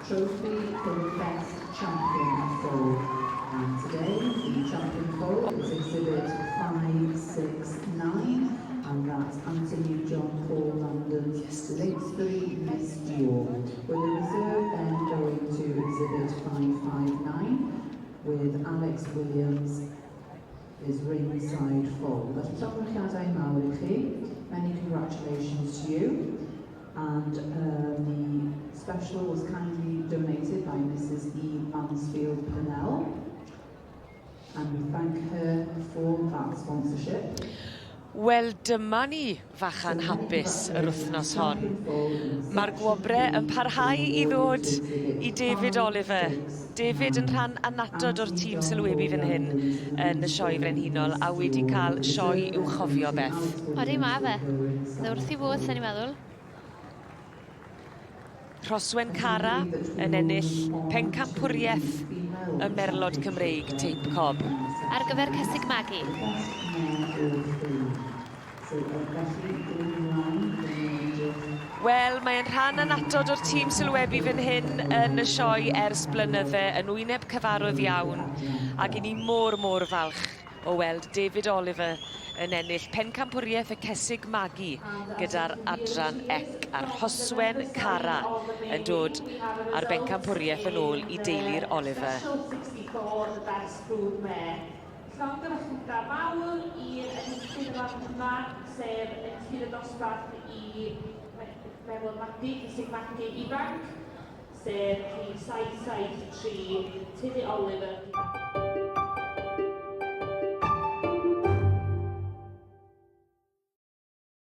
Trophy for the best champion foal. And today, the champion foal is exhibit 569, and that's Anthony John Paul London's Lynxbury Miss Dior. With the reserve then going to exhibit 559 with Alex Williams, his ringside foal. Felly llongyfarchiadau mawr i chi. Many congratulations to you. And the special was kindly donated by Mrs. E. Mansfield Purnell. And we thank her for that sponsorship. Wel, dyma ni fachan hapus yr wythnos hon. Mae'r gwobre yn parhau i ddod i David Oliver. David yn rhan annatod o'r tîm sylwebu fan hyn yn y Sioe Frenhinol a wedi cael sioe i'w chofio, Beth. Odi, ma fe. Dde wrth i fodd, sa'n i'n meddwl. Rhoswen Cara yn ennill pencampwriaeth y Merlod Cymreig Teip Cob. Ar gyfer cesig magu. So, felly, dwi'n ymlaen, dwi'n edrych. Wel, mae'n rhan annatod o'r tîm sylwebu fan hyn yn y sioe ers blynydde, yn wyneb cyfarwydd iawn, ac i ni mor, mor falch o weld David Oliver yn ennill pencampwriaeth y cesig magu gyda'r adran C a'r Rhoswen Cara yn dod â'r bencampwriaeth yn ôl i deulu'r Oliver. Special 64, the best brood mare. Llongyfarchiadau mawr i'r enillydd y fan yma, sef enillydd y dosbarth i merlod magu, cesig magu ifanc, sef rhif 773, Teulu Oliver.